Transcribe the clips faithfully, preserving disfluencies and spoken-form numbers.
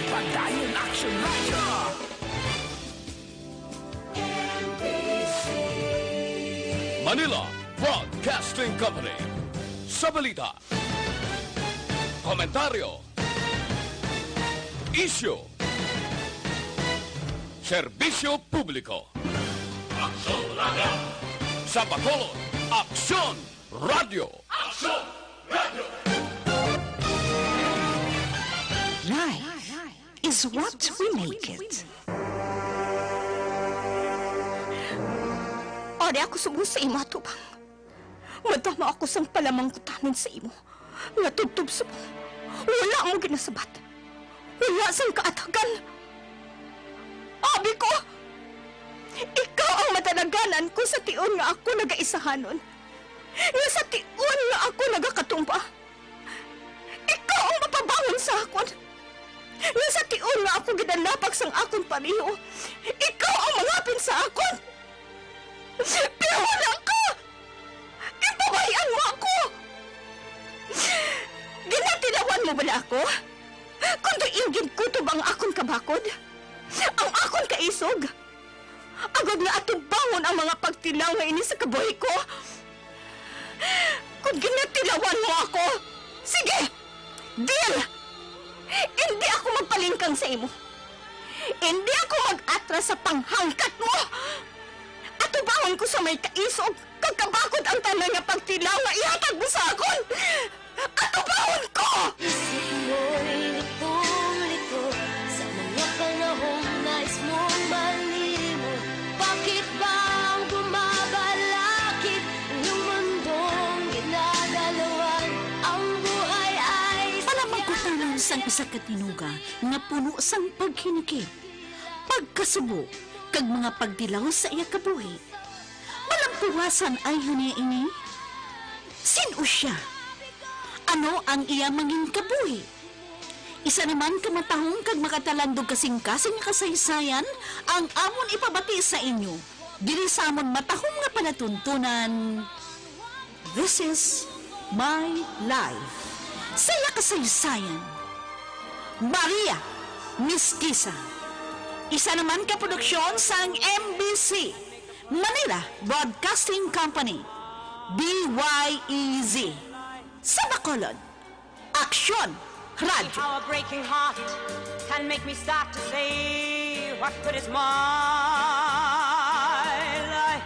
Padayon Action Radio. Manila Broadcasting Company. Sa balita, komentaryo, isyu, serbisyo publiko. Aksyon Radio. Sa Bacolod, Aksyon Radio. Aksyon Radio. Life is what we make it. Ari ako subong sa imo atubang. Madama ako sang palamangkutanon sa imo, nga tubtob subong wala mo ginasabat, wala sang kaatagan. Abi ko, ikaw ang madalaganan ko sa tion nga ako nagaisahanon, nga sa tion nga ako nagakatumba. Ikaw ang mapabangon sa akon, nga sa tion nga ako ginalapag sang akon pareho, ikaw ang mangapin sa akon. Pero wala ka! Ginpabay-an mo ako! Ginatilawan mo bala ako? Kon diin ginkutob ang akon kabakod, ang akon kaisog, agod nga atubangon ang mga pagtilaw nga ini sa kabuhi ko? Kon ginatilawan mo ako, sige! Deal! Indi ako magpalingkang sa imo. Indi ako mag-atras sa panghangkat mo. Atubangon ko sa may kaisog kag kabakod ang tanan nga pagtilaw nga ihatag mo sa akon. Atubangon ko! Isip mo'y litong-lito sa mga panahong nais mong malimot. Bakit ba ang bumabalakid ang iyong mundong ginadalawan? Ang buhay ay Palamangkutanon sang isa ka tinuga nga puno sang paghinikit, pagkasubo, kag mga pagtilaw sa iya kabuhi. Malampuwasan ayhan niya ini? Sin-o sia? Ano ang iya manginkabuhi? Isa naman ka matahom kag makatalandog kasing-kasing nga kasaysayan ang amon ipabati sa inyo diri sa amon matahom nga palatuntunan. This is My Life. Sa iya kasaysayan, Maria Mestiza. Isa naman ka produksyon sang M B C, Manila Broadcasting Company, D Y E Z. Sa Bacolod, Aksyon Radio. How a breaking heart can make me start to say, what good is my life?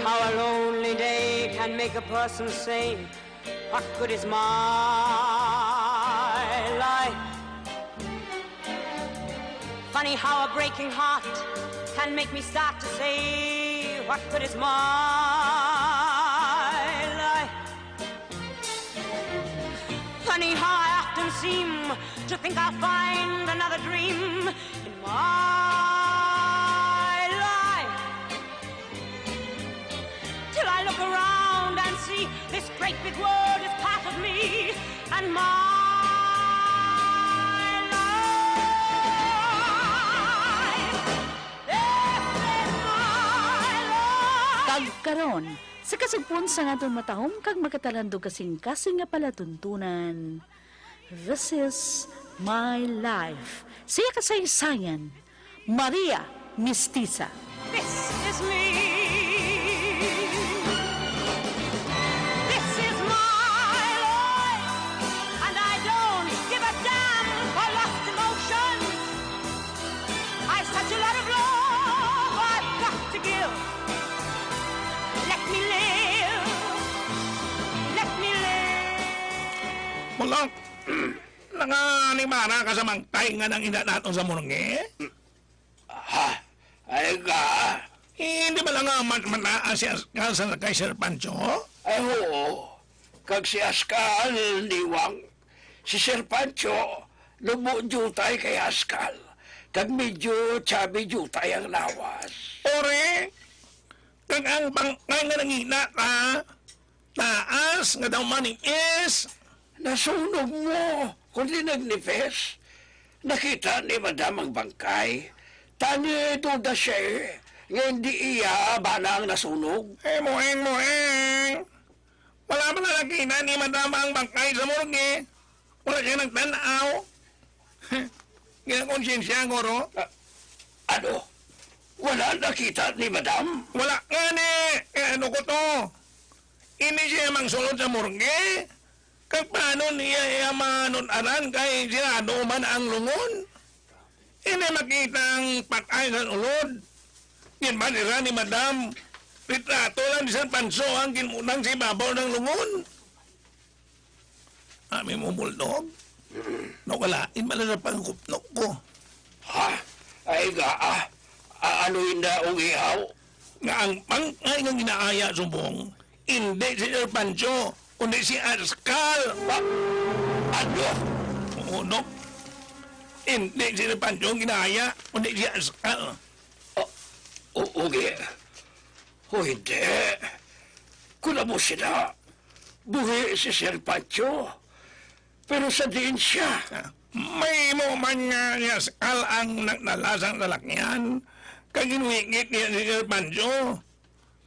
How a lonely day can make a person say, "What good is my life?" Funny how a breaking heart can make me start to say, "What good is my life?" Funny how I often seem to think I'll find another dream in my life. Till I look around and see this great big world is part of me and my life. This is my life. Kag karon, sa kasugpon sang aton matahom kag makatalandong kasing-kasing nga palatuntunan, This is My Life. Sa iya kasaysayan, Maria Mestiza. This is me. This is my life. And I don't give a damn for lost emotions. I've such a lot of love I've got to give. Let me live. Let me live. Mulong, nakanimara ka sa bangkay nga nang-ina naton sa morgue? Ha? Ay ka? Eh, di ba lang nga man manaa si Askal sa kay Sir Pancho? Ay, oo. Kag si Askal, niwang. Si Sir Pancho, lubo diutay kay Askal. Kag medyo chubby diutay ang lawas. Ore, kag ang bangkay nga nangina ka, taas nga daw maniis. Nasunog mo, kundi nagnipis. Nakita ni Madam ang bangkay. Tani duda siya eh, nga hindi iya bana ang nasunog. Eh, mueng, mueng. Wala pa na nakita ni Madam ang bangkay sa morgue. Wala siya nagtan-aw. Ginakonsensya, guro. Ah, ano? Wala nakita ni Madam? Wala nga ni. Eh, ano ko to? Ini siya mangsulod sa morgue. Kag paano niya iya manun-aran kay sirado man ang lungon? Ini makita ang patay sa sulod. Ginbanira ni Madam, litrato lang ni Sir Panso ang ginbutang sa ibabaw ng lungon. Ami mo, Bulldog? Nawalain man na sa pangkupnok ko. Ha? Ay, ga, ah. Ah, ano yun na, Ugihaw? Nga ang bangkay nga ginaaya subong, hindi si Sir Pancho, kundi si Askal. Ba? Ano? Oo, Dok. Hindi si Sir Pancho ang ginaaya, kundi si Askal. O, o, Ugi. O, hindi. Kung amo sila, buhi si Sir Pancho. Pero sa diin siya? Ah, may mo man nga niya Askal ang nagdala sang salakyan, kag ginwingit niya si Sir Pancho.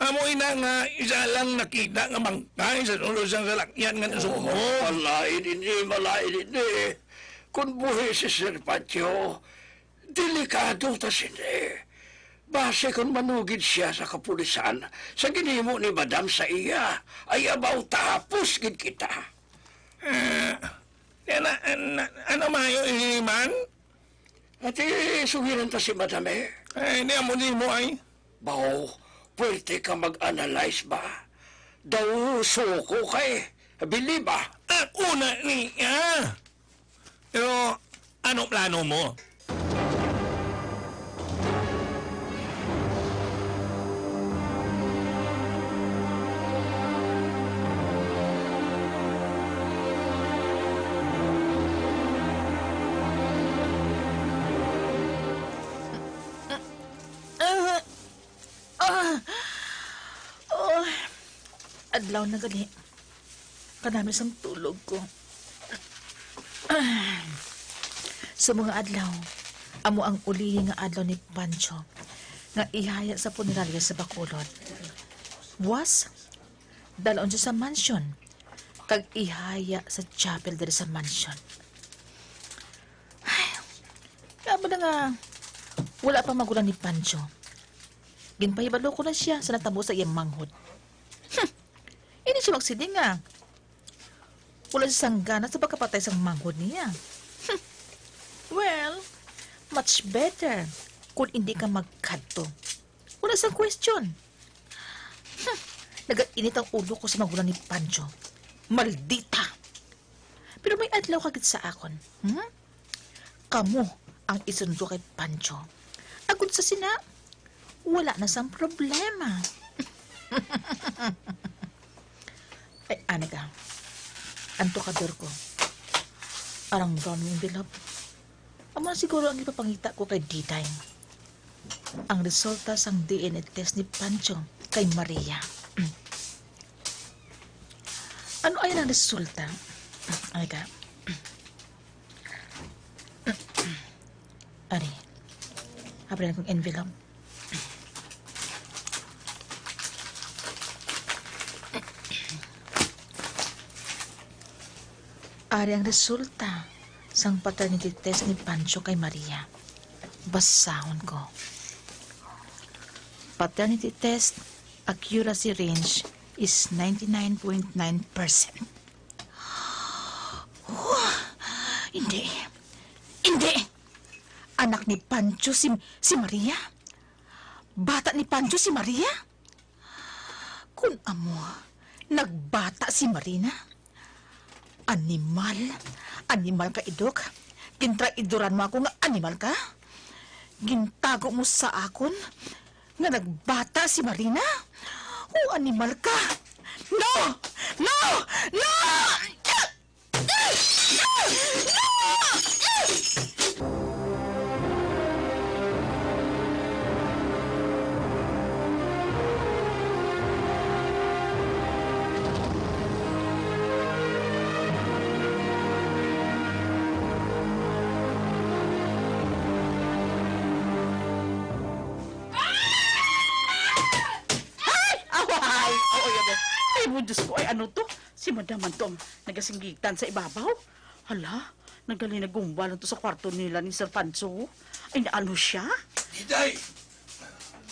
Amo ina nga isa lang nakita nga bangkay sa sulod sang salakyan nga nasunog. Oh, malain ini, malain ini. Kung buhi si Sir Pancho, delikado ta sini. Basi kon manugid sia sa kapulisan sa ginhimo ni Madam sa iya, ay abaw tapos gid kita. Eh, na, na, ano mayo ini man? Ati, sugiran ta si Madam, eh. Eh, di amo nimo ay. Baw, pwerte ka mag-analyze ba? Daw suko kay, bili ba? Ako na niya. Pero, ano plano mo? Ah! Ah! Oh! Adlaw na gali. Kanami sang tulog ko. Ah! Sa mga adlaw, amo ang ulihi nga adlaw ni Pancho nga ihaya sa punerarya sa Bacolod. Buwas, dalon siya sa mansion, kag ihaya sa chapel diri sa mansion. Ay, nga ba na nga wala pa magulang ni Pancho? Ginpahibalo ko na siya sa natabo sa iyang manghod. Hmm. Hindi siya magsiling nga wala siya sanggana sa pagkapatay sang manghod niya. Hmm. Well, much better kung hindi ka magkadto. Wala sang question. Hmm. Nagainit ang ulo ko sa mga bula ni Pancho. Maldita! Pero may adlaw ka gid sa akon, hmm? Kamo ang isundo kay Pancho. Agod sa sina, wala na sang problema. Ay, ani ka. Ang tukador ko. Arang brown nga envelope. Amo na siguro ang ipapangita ko kay Diday. Ang resulta sang D N A test ni Pancho kay Maria. Ano ay ang resulta? Ay ka. Ari. Abri na kong envelope. Ari ang resulta sang paternity test ni Pancho kay Maria. Basahon ko. Paternity test accuracy range is ninety-nine point nine percent. Hindi. Hindi. Anak ni Pancho si, si Maria? Bata ni Pancho si Maria? Kun amo, nagbata si Marina? Animal. Animal ka, Idok. Gintraidoran mo ako nga animal ka. Gintago mo sa akon nga nagbata si Marina. O, animal ka. No! No! No! Ay! Away! Ay, ay, ay. Ay, mo, Diyos ko, ay, ano to? Si Madam man to ang nagasinggitan sa ibabaw. Hala, naghalin-gumbal lang to sa kwarto nila ni Sir Pancho. Ay, naano siya? Diday!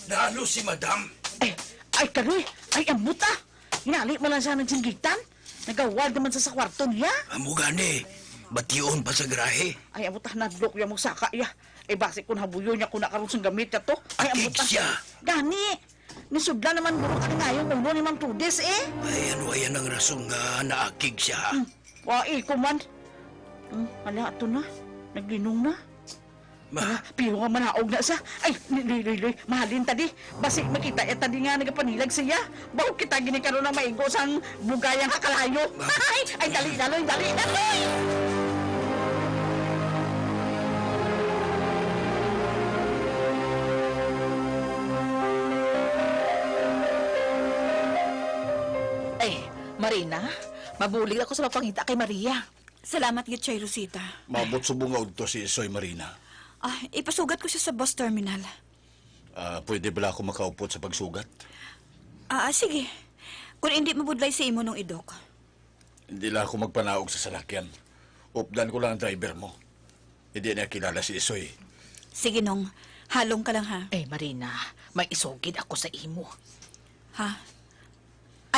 Naano si Madam? Ay, ay, kari! Ay, ambot, ah! Hinali mo lang siya nagsinggitan. Nagawal naman sa, sa kwarto niya. Amo gani, bation pa sa garahe. Ay, ambot, ah, nadlok niya mo saka, ya. Ay, basi kung habuyo niya, kung nakaroon siyang gamit niya to. Ay, ambot, ah. Akig siya. Gani, nisudla naman guro ka ngayong ulo ni Ma'am Todes, eh. Ay, ano ayan ang rason nga naakig siya? Hmm. Wa, eh, kuman. Hmm, ala, ato na. Naglinong na. Ma- Ala, pero nga manaog na siya. Ay, li-, li-, li-, li-, mahalin ta di. Basi makita ya ta di nga nagapanilag siya. Bawo kita gini karon ang maigo sang bugayang hakalayo. Ma- Ay, ay, dali na, Loy, dali na, Loy! Ay, Marina, mabulig ako sa pagpangita kay Maria. Salamat gid, Chay Rosita. Maabot subong nga udto si Isoy, Marina. Ah, ipasugat ko siya sa bus terminal. Ah, pwede bala ako makaupod sa pagsugat? Ah, ah, sige. Kung hindi mabudlay sa imo, Nong Idok. Hindi lang ako magpanaog sa salakyan. Updan ko lang ang driver mo. Hindi niya kilala si Isoy. Sige, Nong. Halong ka lang, ha? Eh, Marina, may isugid ako sa imo. Ha?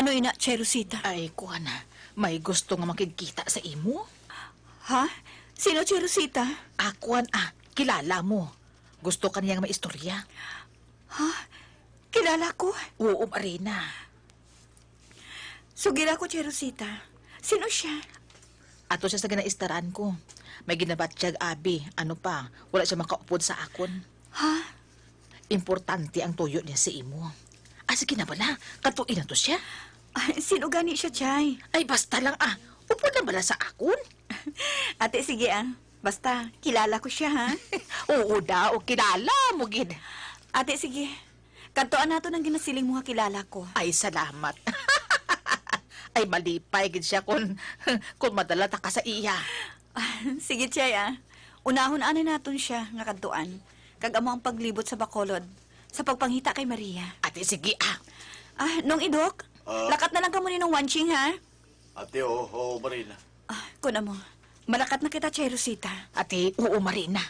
Ano ina, Chay Rosita? Ay, kuwan, may gusto nga makigkita sa imo. Ha? Sino, Chay Rosita? Ah, kuwan, ah, kilala mo. Gusto ka niya nga maistorya. Ha? Kilala ko? Oo, Marina. Sugira ko, Chay Rosita. Sino siya? Ato siya sa ginaistaran ko. May ginabatyag abi, ano pa, wala siya makaupod sa akon. Ha? Importante ang tuyo niya sa imo. Ah, sige na bala, kadtoi nato siya. Ah, sino gani siya, Chay? Ay, basta lang, ah. Upod lang bala sa akon. Ate, sige, ah. Basta, kilala ko siya, ha? Oo daw, kilala mo gid. Ate, sige. Kadtuan naton ang ginasiling mo nga kilala ko. Ay, salamat. Ay, malipay gid siya kung, kung madala ta ka sa iya. Sige, Chay, ah. Unahon anay naton siya nga kadtuan, kag amo ang paglibot sa Bacolod sa pagpangita kay Maria. Ate, sige, ah. Ah, Nong Idok, Ah. lakat na lang kamo ni Nong Wanching, ha? Ate, oo, oo, Marina. Ah, kun amo, malakat na kita, Chay Rosita. Ate, oo, Marina.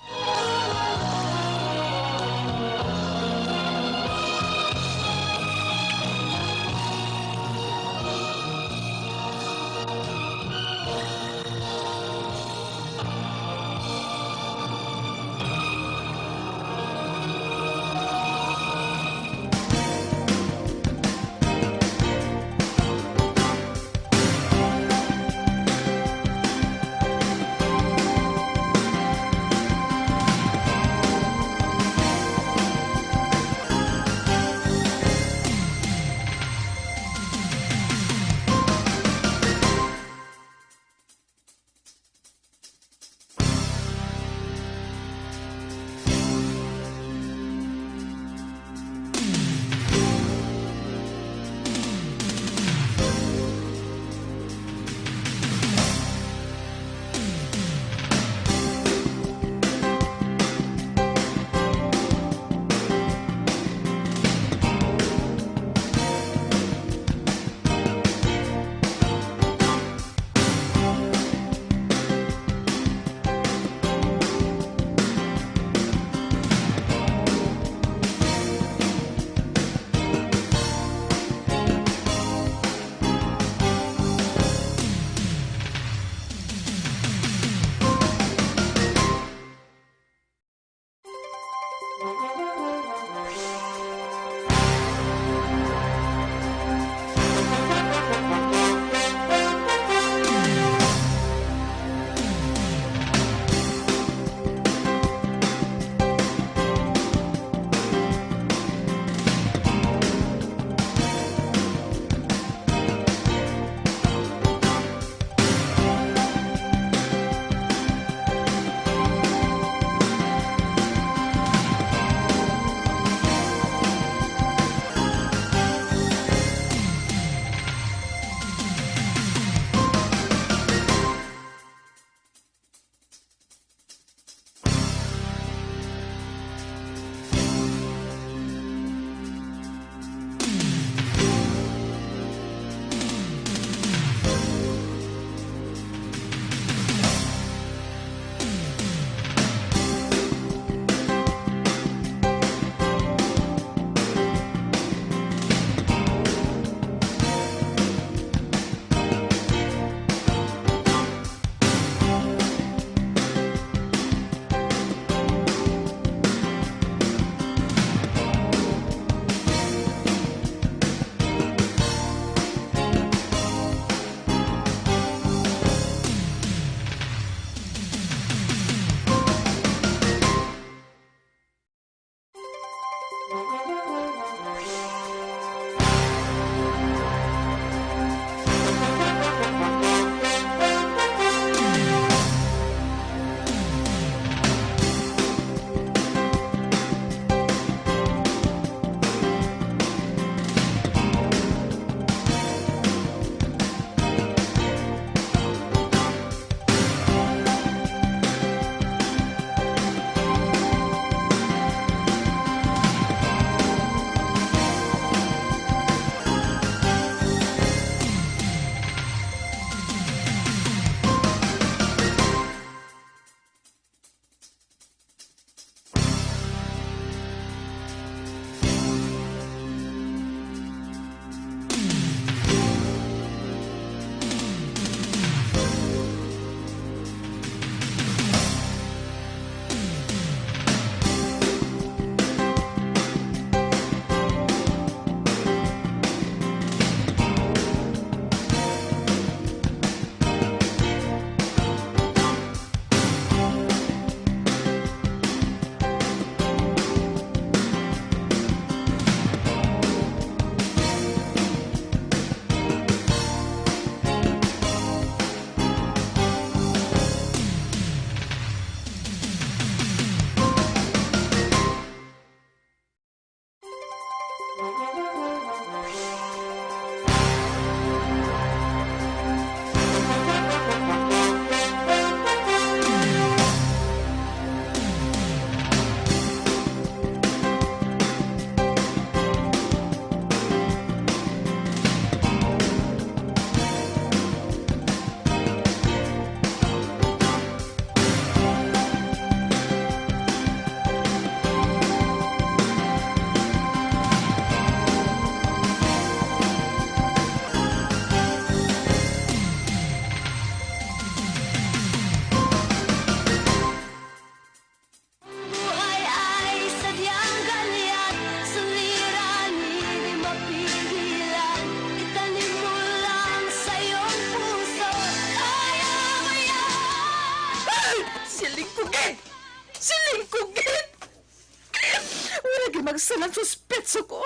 Ang salan suspetso ko.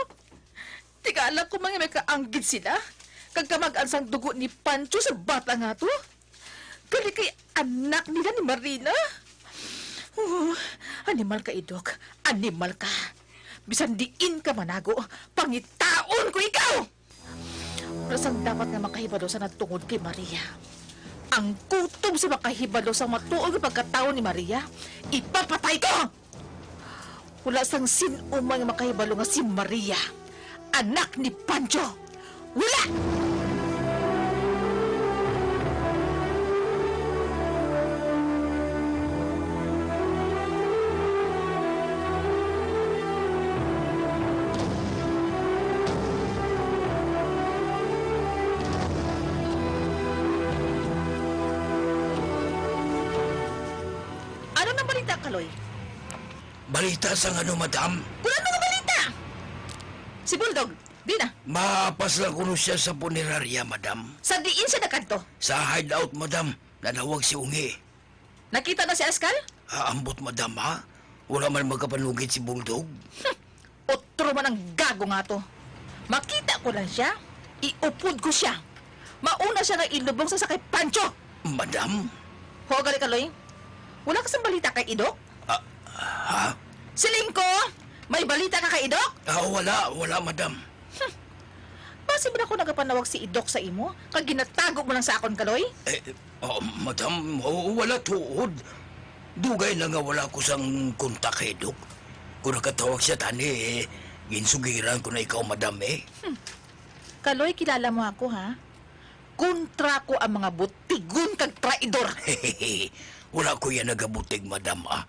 Tingala ko man nga may kaanggid sila, kag kamag-an sang dugo ni Pancho sa bata nga to. Kani kay anak nila ni Marina. Oh, animal ka, Idok. Animal ka. Bisan diin ka manago, pangitaon ko ikaw! Wala sang dapat nga makahibalo sa natungod kay Maria. Ang kutob sa makahibalo sa matuod nga pagkatawo ni Maria, ipapatay ko! Wala sang sin-o man nga makahibalo nga si Maria, anak ni Pancho. Wala! Ano nang balita, Kaloy? Balita sang ano, madam? Kulang mga balita! Si Bulldog, di na. Maapas lang kuno siya sa punerarya, madam. Sa diin siya nakadto? Sa hideout, madam. Nanawag si Ungi. Nakita na si Askal? Ah, ambot, madam, ha? Wala man makapanugid si Bulldog. Hmm. Otro man ang gago nga to. Makita ko lang siya, iupod ko siya. Mauna siya nga ilubong sa sakay Pancho. Madam? Ho, gali, Kaloy. Wala ka sang balita kay Idok? Ah, ha? Siling ko, may balita ka kay Idok? Ah, wala, wala, madam. Hmm. Basi ba ako nagapanawag si Idok sa imo, kag ginatago mo lang sa akon, Kaloy? Eh, oh, madam, oh, wala tuod. Dugay na nga wala ko sang kontak kay Idok. Kung nakatawag siya tani, eh, ginsugiran ko na ikaw, madam, eh. Hmm. Kaloy, kilala mo ako, ha? Kontra ko ang mga butigon kag traidor. Wala ko yan nagabutig, madam, ah.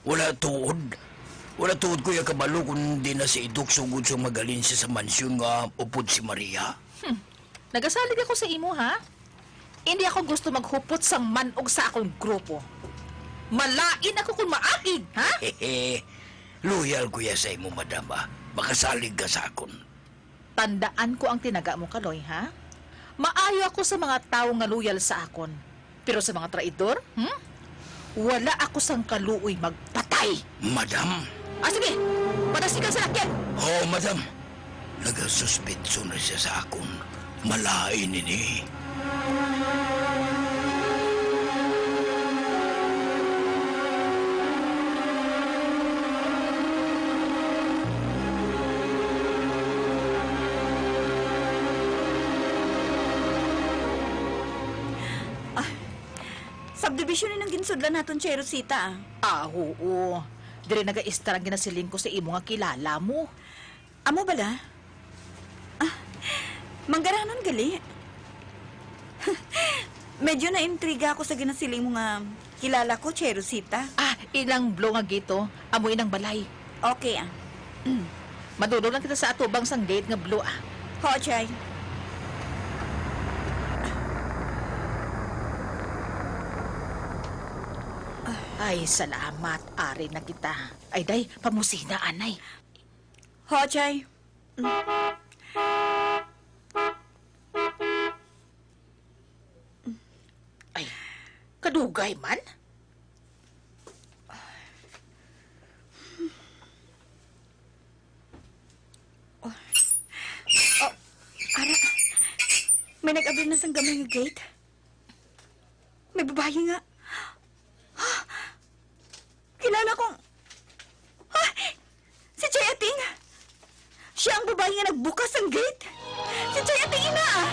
Wala tuod. Wala tuod ko yan kabalo kung di na si Idok sugod sa magalin siya sa mansyon nga upod si Maria. Hmm. Nagasalig ako sa imo, ha? Hindi ako gusto maghupot sang man-og sa akong grupo. Malain ako kung maakig, ha? Loyal ko ya sa imo, madam, ah. Makasalig ka sa akon. Tandaan ko ang tinaga mo, Kaloy, ha? Maayo ako sa mga tawo nga loyal sa akon. Pero sa mga traidor, hmm? Wala ako sang kaluoy magpatay. Madam! Ah, sige! Padasig ang salakyan! Oo, madam. Nagasuspitso na siya sa akon. Malain ini. Ah, subdivision ni nang ginsudlan naton, Chay Rosita, ah. Ah, oo. Diri nagaistar ang ginasiling ko sa imo nga kilala mo. Amo bala? Ah, manggaranon gali. Medyo naintriga ako sa ginasiling mo nga kilala ko, Chay Rosita. Ah, ilang blo nga gito, amo inang balay. Okay, ah. Madulog lang kita sa atubang sang gate nga blo, ah. Ho, Chay. Ay, salamat, ari na kita. Ay, day, pamusina, anay. Ho, Chay. Ay, kadugay man. Oh. Oh, ara, may nag-abri na sang gamay nga gate. May babayi nga. Kilala kong, ha? Si Chay Ating? Siya ang babayi nga nagbukas sang gate? Si Chay Ating ina, ah!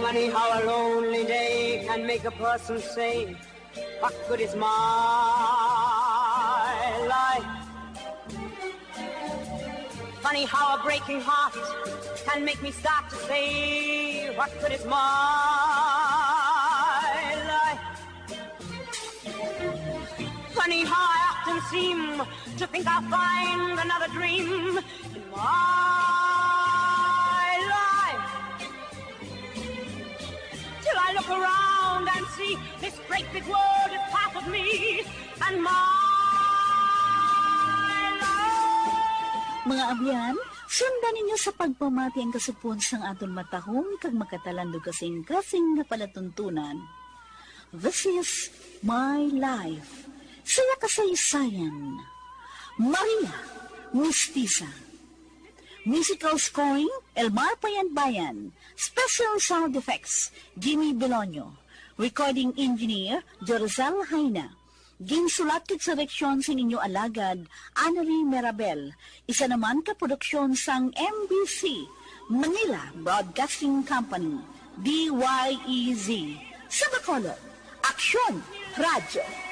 Funny how a lonely day can make a person say, "What good is my life?" Funny how a breaking heart can make me start to say, "What good is my life?" Funny how I often seem to think I'll find another dream in my life. Till I look around and see this great big world is part of me and my life. Mga abyan, sundan ninyo sa pagpamati ang kasugpon sang aton matahom kag magkatalandong kasing-kasing nga palatuntunan. This is my life. Sa iya kasaysayan. Maria, Mistisa. Musical scoring, Elmar Payanbayan. Special sound effects, Jimmy Belonio. Recording engineer, Jorzal Jaina. Ginsulat kag direksyon sang inyo alagad, Annalie Mirabel. Isa naman ka produksyon sang M B C, Manila Broadcasting Company, D Y E Z. Sa Bacolod, Aksyon Radyo.